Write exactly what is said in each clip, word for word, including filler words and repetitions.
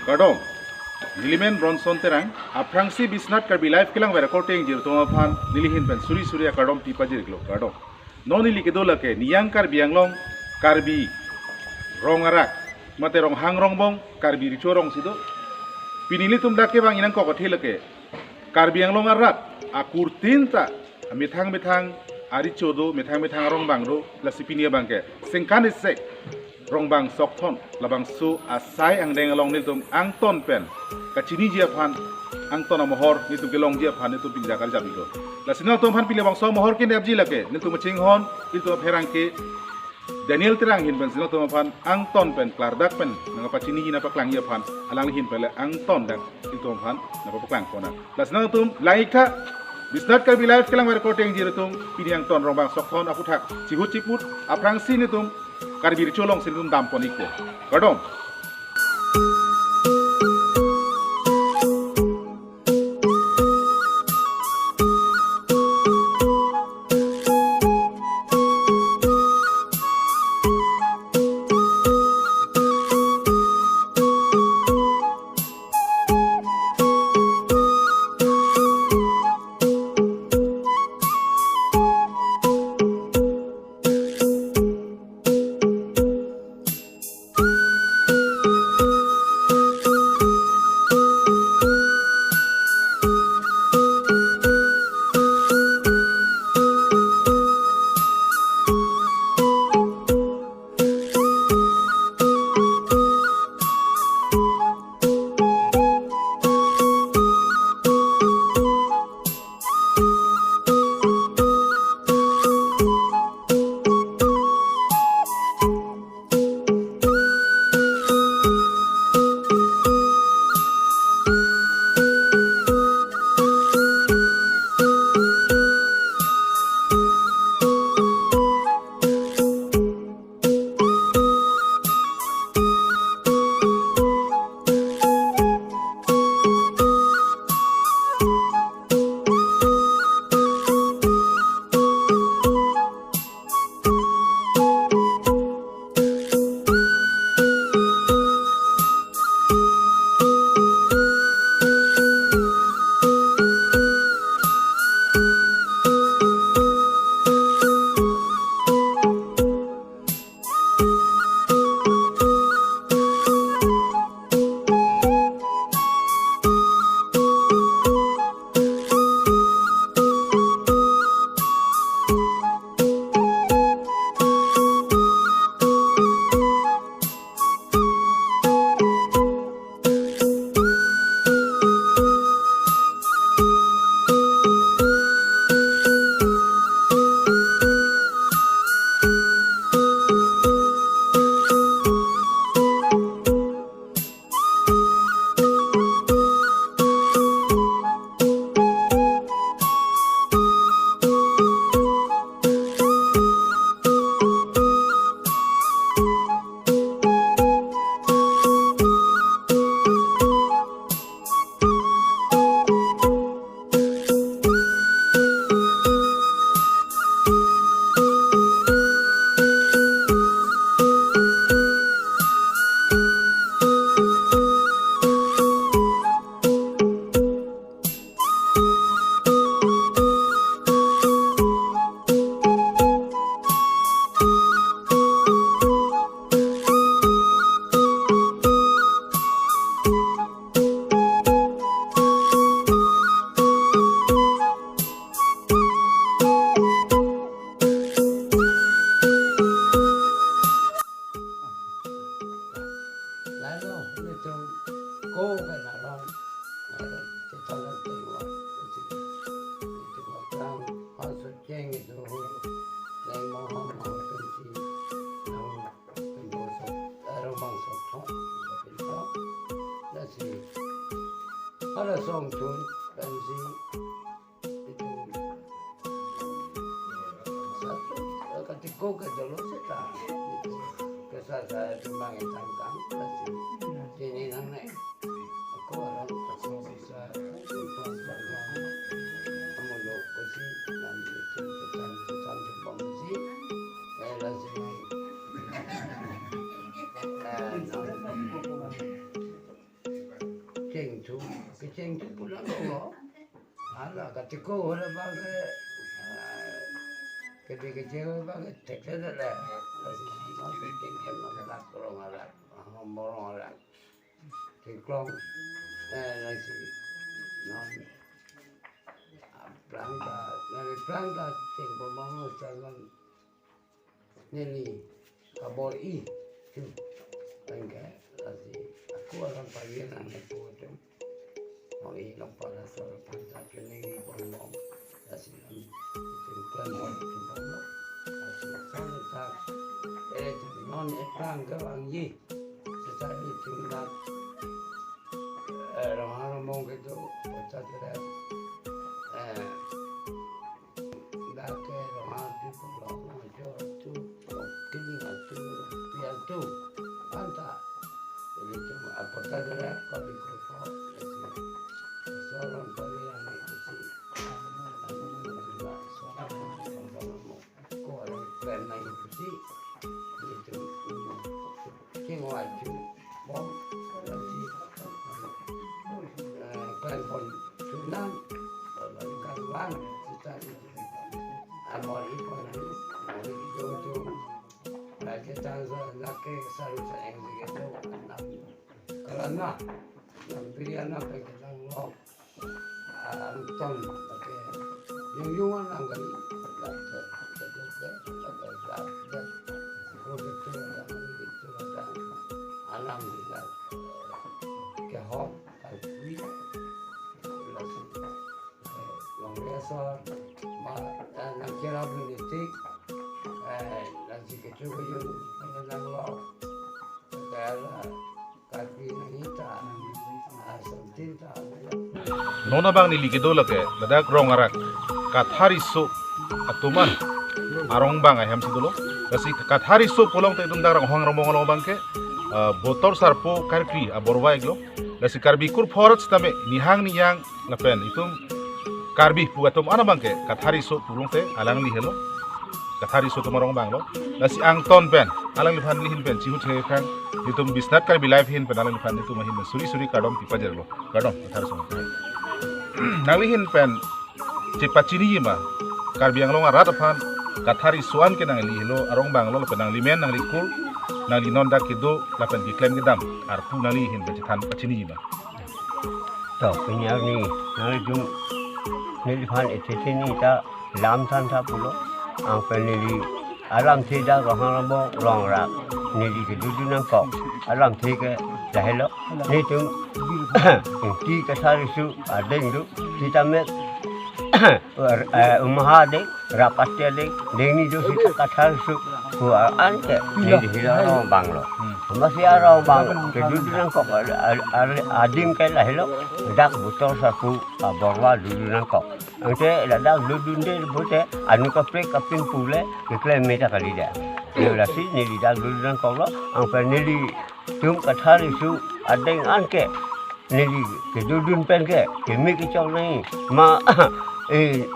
Kardom, nelimen Bronson Terang, aphrangsi Biswanath Karbi Live kelang ver korte ingjir atum aphan nelihin pen suri suri akardom pi pajirlo, kardom. Non neli kedo lake Niyang Karbi Anglong, Karbi Rong Arak, mate Ronghang Rongbong, Karbi Recho Rong si do. Pini nelitum dak kevang inang kok athe lake Karbi Anglong arat akurtin ta amethang methang arecho do, methang methang arongbang do, lasi pini abangke Sengkan Isek Rongbang Sokthon, labangso asai angdeng along nelitum angton pen kachiniji aphan, angton amohor nelitum kelongji aphan nelitum pini dak arjap-iklo. Lasi nangtum aphan pini labangso amohor kenepji lake nelitum kachinghon, nelitum apherangke Daniel Terang ahin pensi nangtum aphan angton pen klardak pen nangpachiniji nangpaklangji aphan, alangli ahin pen le angton dak nelitum aphan nangpapaklang ponnang. Lasi nangtum lang-iktha, Biswanath Karbi Live kelang ver korte ingjir atum, pini angton Rongbang Sokthon aphuthak chihut chiput, aphrangsi nelitum Karbi Recho Rong si nelitum dam pon-ikpo. Kardom. Lalu nelitum ko ke dalam, eh, kita lalu tengok, nelitum orang masuk geng itu, lain mau mau pensi, lalu penbosok, eh, Rongbang Sokthon, pintu, nasi, ada songtun, pensi, itu. Satu, eh, katiko ke dolo seta. Itu. Kesal saya cuma ngetangkang, pasti. Sini nang nek. Aku orang aku bisa. Kamu lo kusi, nanti itu pesan, pesan, pesan, pesan. Eh, lah, sini. Eh, nang. Cheng tu pulang lo. Ala katiko hole bang ke, ah, kede keje bang ke tek le le. Lasi non ke cheng ke non dak rong arak, ah, morong arak. Cheng klong, eh, lasi non, ah, prang ta, nari prang ta cheng bomong sa non. Neli kabor-i tu. Tangke lasi ako alam pagi nang itu tu. Mau i long pada sor pangkat ke neli bomong. Lasi nang itu kan mau itu bomong. Lasi sang sa, eh, tu non etang ke wangi. Sesai itu nak, eh, orang-orang mau gitu, kota tu dah. Eh, Dak ke rong atum, rong ajo atum, rong kini atum, rong pi atum. Anta. Jadi tu apa tadi lah kalau di kota, jadi soalan kami yang itu sih. Soalan kami mau kau ada plan lagi tu sih. Jadi tu, King Waju, bom, lagi, eh, klan pon tunang, lagi kan wan, kita itu. Amor ipon, amor ipon itu. Lagi tangsa, lagi saru sa yang begitu, enam. Kalau enam, enam pilihan apa kita ngomong. Anton, okay. Yung yung ang anggal. Alam kita. Kehok, kalpui. Long resor, ma, eh, nang kira politik. Eh, nang si kecu keju, nang lo. Kaya kalpui nang ita. Ah, something ta. Non abang neli kedo lake, ladak rong arak, Kathar Riso atum an, arong bang ahem si dolo. Lasi Kathar Riso pulote itum dak Ronghang Rongmong along abang ke, eh, Botor Sarpo Karkli aborwa iklo. Lasi Karbi Kur Forest tame nihang niyang lapen itum Karbi pu atum an abang ke Kathar Riso pulote alangli helo. Kathar Riso atum arong bang lo. Lasi angton pen, alangliphan neli ahin pen chihut he khang, itum Biswanath Karbi Live ahin pen alangliphan itum ahin pen suri suri kardom pipajirlo. Kardom, Kathar Riso. Nangli ahin pen chepachiniji ma, Karbi Anglong arat aphan Kathar Riso an ke nangli helo, arong bang lo, lapen nangli men, nangli kur, nangli non dak kedo, lapen keklem kedam arpu nangli ahin pen chethan pachiniji ma. To, pini arni, nanglitum, neliphan ethete ni ta lam than tha pulo, anpen neli alamthe dak Ronghang Rongmong rong arak, neli kedodun nangkok alamthe ke lahelo, netum Ingti Kathar Riso adeng do, sitame, eh, Umaha adeng, Rapate adeng, dengni do sita Kathar Riso pu an ke neli helo arong bang lo. Hmm. Amatsi arong bang lo, kedodun nangkok a-, a-, a-, adim ke lahelo, dak Botor Sarpo aborwa dodun nangkok. Anke ladak dodunde pute anu kaprek kapin pule keklem meta kalidet. Yo, lasi neli dak dodun nangkok lo, anpen nelitum Kathar Riso adeng an ke neli kedodun pen ke keme kechok nangji ma, eh,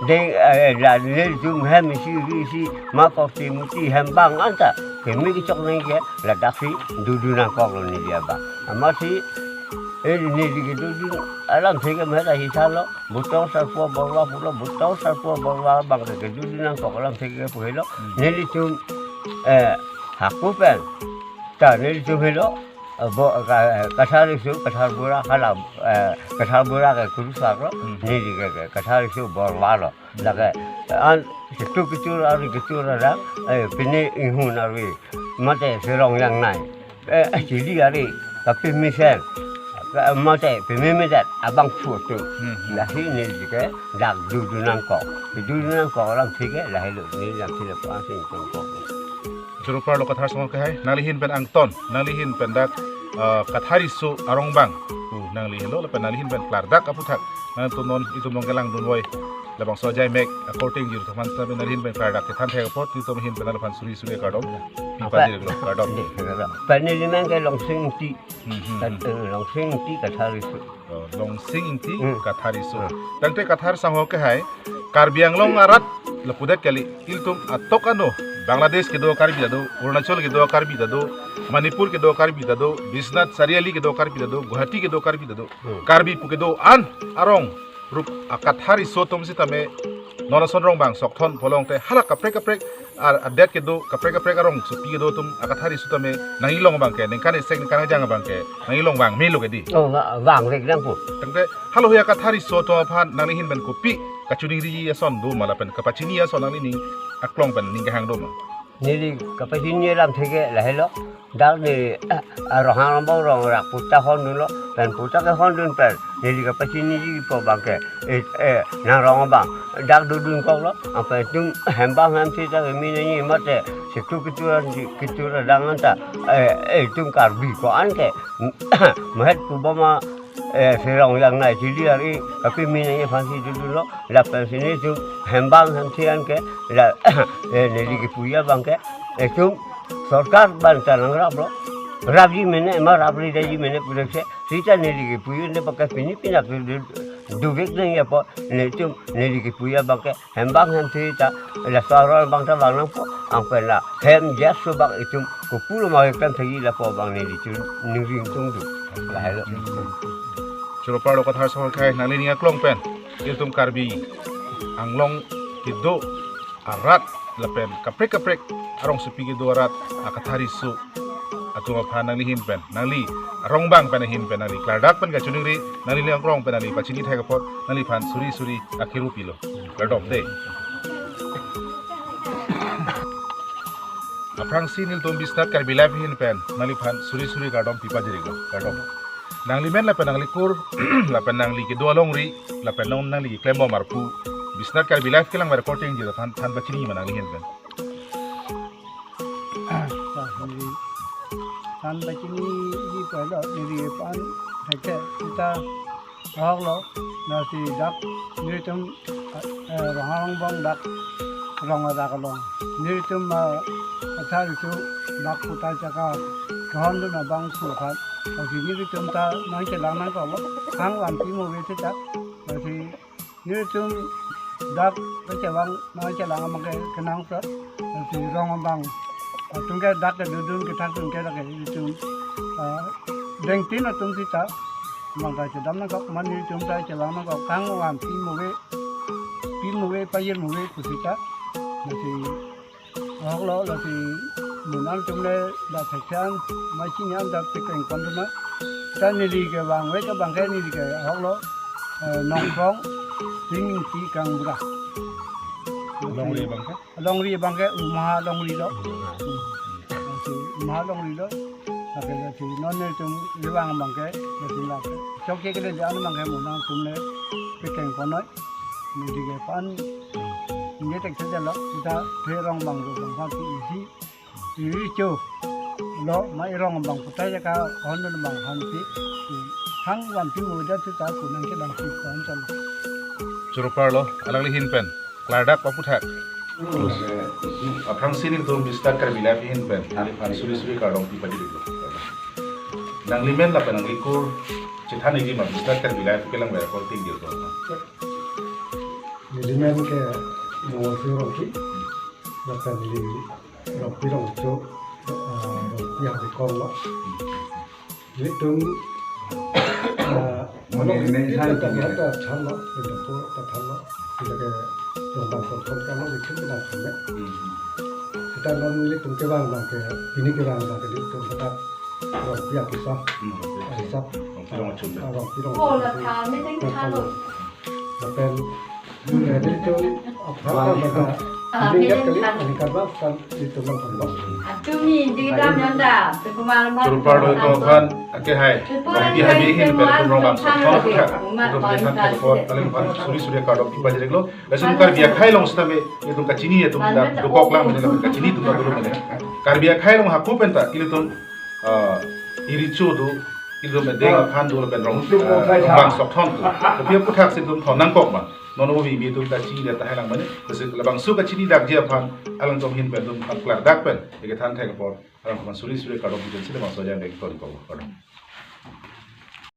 deng, eh, la nelitum hem isi ri isi ma kok timuti hem bang anta keme kechok nangji ke ladak si dodun nangkok lo neli abang. Amatsi, eh, neli kedodun alamthe ke mera hisa lo, Botor Sarpo aborwa pulo, Botor Sarpo aborwa abang ke kedodun nangkok alamthe ke pu helo. Hmm. Nelitum, eh, hako pen ta nelitum helo, eh, bo, ka, Kathar Riso, Kathar Bura hala, eh, Kathar Bura ke kurusar lo, Hmm. neli ke, ke Kathar Riso aborwa lo. Lake, an, situ kechur ari kechur ada, eh, pini inghun ari, mate serong yang nai. Eh, eh, chili ari, tapi mesen, ka, mate, pememejat, abang photo. Hmm, hmm. Lasi neli ke dak dodun nangkok. Dodun nangkok alamthe ke, lahelo, neli alamthe le pang sing tongkok. Juru parlo Kathar Sangho kehai, nangli ahin pen angton, nangli ahin pen dak, eh, Kathar Riso arong bang. Hmm. Nangli helo, lapen nangli ahin pen klardak aputhak. Nangtum non, itum nong kelang dunvoi. Labangso ajai mek, according juru teman, tapi nangli ahin pen klardak kethan thek apot, itum ahin pen nangphan suri suri kardom. Apa? Pipajirlo, kardom. Deh, kardom. Pen neli men ke Longsing Ingti. Hmm, hmm, Kat-, hmm. eh, Longsing Ingti Kathar Riso. Oh, Longsing Ingti Hmm. Kathar Riso. Hmm. Tangte Kathar Sangho kehai, Karbi Anglong arat lapudet kali, ilitum atok ano Bangladesh kedo Karbi ta do, Arunachal kedo Karbi ta do, Manipur kedo Karbi ta do, Biswanath Chariali kedo Karbi ta do, Guwahati kedo Karbi ta do. Hmm. Karbi pu kedo an arong rup akathariso atum sitame non ason rong bang sok thon pholong te hala kaprek kaprek ar adet kedo kaprek kaprek arongsopi kedo atum akathariso tame nangli along abang ke ningkan isi ningkan kejang abang ke nangli along vang melo ke dei. Oh, va-, vangvek nangpo. Tangte halahui akathariso atum aphan nangli ahin pen kopi kachoningri ason do ma lapen kapachini ason nanglining aklong pen ning kehang do ma? Neli kapachini alam theke lahelo. Dak neli, eh, Ronghang Rongbong rong rak puta hondunlo, pen puta kehondun pen neli kapachiniji pu abang ke, eh, eh, nang rong abang dak dodun koklo, anpen itum hembang hemsi ta keme nangji mate, situ kitur, kitur adang anta, eh, eh, itum Karbi ko-an ke, mahet pu boma, eh, serong yang nai chili ari, tapi mina ye fansi dulu lo, lapen si nelitum hembang hemsi an ke, la, eh, neli kipuji abang ke, itum sorkar ban ta nangraplo, rapji mene, ma rapri daji mene pudek se, sita neli kipuji ne pakai pini pina pi du, duvek nangji apo, nelitum, neli kipuji abang ke, hembang hemsi ta, la sorong abang ta vang nangpo, anpen la hem jas so bang itum kopulo ma hem thagi lapu abang nelitum ningri tung du. Lahelo. Choro parlo Kathar Sahor Khai nanglining aklong pen, itum Karbi Anglong kedo arat lapen kaprek kaprek arongsopi kedo arat akathariso atum aphan nangli ahin pen, nangli arong bang pen ahin pen, nangli klardak pen kachoningri, nangli aklong pen nangli pachini thek apot, nangliphan suri suri akhiru pilo. Kardom dei. Aphrangsi nelitum Biswanath Karbi Live ahin pen nangliphan suri suri kardom pipajirik lo. Kardom. Nanglimen lapen nanglikur, lapen nangli kedo alongri, lapen non nangli keklem bom arpu, Biswanath Karbi Live kelang recording ji aphan than pachini ma nangli ahin pen? Than pachiniji pu lo, neli aphan theke sita ahok lo, lasi dak nelitum, eh, Ronghang Rongbong dak rong adak along nelitum, eh, kathariso dak puta chaka kehondun abang pu aphan, lasi nelitum ta nangchelang nangkok lo, hang vanpi mo ave sita, lasi nelitum dak kachevang nangchelang abang ke kenang sa, lasi rong abang atum ke dak kedodun kethak atum ke dak ke nelitum, ah, dengtin atum sita abang ta chedam nangkok, mane nelitum ta chevang nangkok, hang vanpi mo ave, pi mo ave, pajir mo ave pu sita, lasi ahok lo, lasi mo nangtum le la theksan, machini an dak tekeng kon duma. Ta neli kevangvek abang ke neli ke ahok lo, eh, Nongkrong, Tingsi Kangbura. Longri abang ke? Longri abang ke, Uma Longri lo. Uma. Hmm. Lasi Uma Longri lo. Lake lasi non nelitum kevang abang ke, lasi lake. Chokche kele le an abang ke mo nangtum le tekeng kon noi. Neli ke pan, neli tek saja lo, sita pherong bang ro bang phan isi, iricho lo, ma irong bang puta chaka hondun bang phan isi, hang vanpi mo ave sita kunang ke bang si kon chalo. Choro parlo, alangli ahin pen klardak paputhak. Aphrangsi nelitum Biswanath Karbi Live ahin pen nangliphan suri suri kardom pipajirik lo. Nanglimen lapen nanglikur chethanji ma Biswanath Karbi Live kelang recording ji atum? Nelimen ke Mongolsing Rongpi, lapen neli Rongpi Rongcho, ah, Rongpi Harikom lo. Nelitum, ah, Moni neli neli neli than neli neli ta than lo, neli ta than lo, neli ke rong bang sok thon kama neli than lo. Hmm. Sita non nelitum kevang abang ke, pini kevang abang ke nelitum sita Rongpi apisap. Hmm, Rongpi. Apisap. Rongpi Rongcho. Ah, Rongpi Rongcho. Oh, la tha, me teng tha lo. Lapen, eh, nelitum aphan bang ke, ah, ini me kat teng kali, tha lo. Ini kat bang, kan nelitum bang kan bang. Atumi, di dam yonda, sekumar mar. Choro parlo atum aphan, ake hai. Rongpi Harikom ahin pen nelitum rong bang sok thon lo. Nelitum ahin pen nelitum suri suri kardom pipajirik lo. Lason Karbi akhei along sitame nelitum kachini atum dak dokok lang, mane lapen kachini atum dak dolo mane. Karbi akhei along hako pen ta ilitum, ah, iricho do, ilitum edeng aphan do lapen rong, ah, bang sok thon do. Tapi aputhaksi ilitum thon nangkok ma. Non obi bi atum kachini dak tahai lang mane. Lasi labangso kachini dakji aphan alangtum ahin pen ilitum aphan klardak pen, eke than thek apot, alangtum aphan suri suri kardom pu jen si labangso ajang dek ton kok kardom.